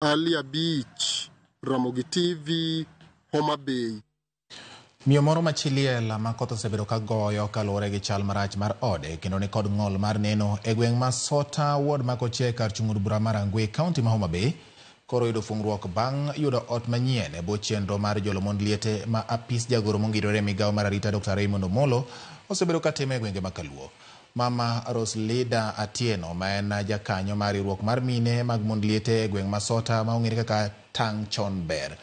Ali Abich, Ramogi TV, Homa Bay. Miyo moro ma chi liel ma koth osebedo ka goyo kaluwore gi chal marach mar ode kendo ni kod ng'ol mar neno e gweng' ma Sota, ward ma Kochia e kar chung' od bura ma Rangwe, kaunti ma Homa Bay, koro yudo fungruok bang' yudo ot manyien e bwo chenro mar jolo mond liete ma apis jagoro mongirore e migawo mar arita Dr. Raymond Omolo osebedo ka timo e gwenge ma Kaluo. Mama Roslida Atieno ma en jakanyo mar riwruok mar mine mag mond liete e gweng' ma Sota ma ong'ere kaka Tang' Chon Ber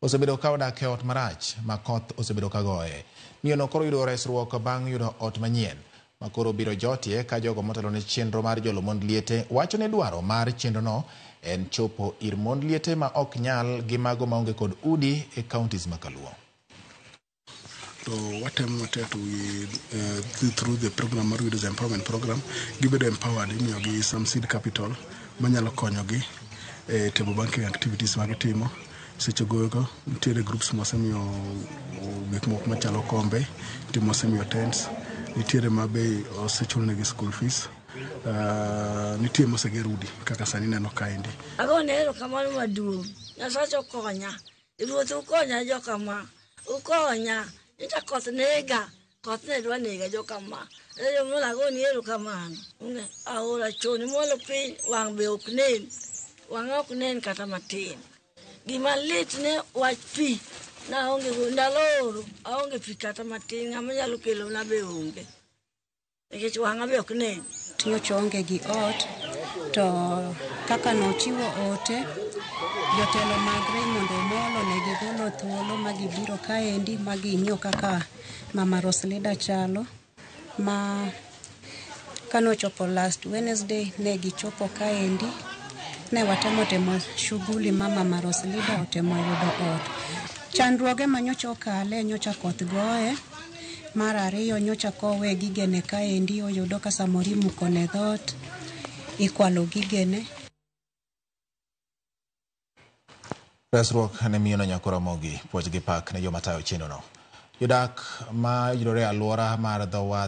osebedo ka odak e ot marach ma koth osebedo ka goye. Miyono koro yudo resruok bang' yudo ot manyien ma koro biro jotie ka jogo motelo ne chenro mar jolo mond liete wacho ni dwaro mar chenrono en chopo ir mond liete ma ok nyal gi mago maonge kod udi e counties ma Kaluo. To watemo matek to we, through the program mar Widows Empowerment Program, gibedo empowered, imiyogi some seed capital manyalo konyogi e timo banking activities ma gitimo. Seche gogo nitiere groups mwasemiyo gik moko machalo kombe, nitie mwasemiyo tents, nitiere ma be osechulnegi school fees, nitie moseger udi kaka sani ineno kaendi. Agone erokamano maduong'. Nyasacha okonya. Ruoth ukonya jokama. Ukonya. Nyocha koth nega. Koth ne dwa nega jokama. Mondo agoni erokamano. Aora choni mwalo piny wang' be ok nen. Wang'a ok nen kata matin. Gima lit ne wach pi. Naonge go ndalo oro aonge pi kata matin. Ng'ama nyalo kelona be onge. Nikech wang'a be ok nen. Nyocha oonge gi ot, to kaka nochiwo ote, jotelo mag Raymond Omolo ne gigolo thuolo ma gibiro kaendi ma ging'iyo kaka Mama Roslida chalo, ma kanochopo last Wednesday ne gichopo kaendi, ne watemo timo shughuli ma Mama Roslida otemo yudo ot. Chandruoge ma nyocha okale, nyocha koth goye. Mar ariyo nyocha kowe gigene kaendi oyudo ka samoro imuko ne dhoot, ikwalo gigene. Resruok ne miyono nyako Ramogi, puoch gi pak ne joma tayo chenrono. Jodak ma yudore e alwora mar dho wath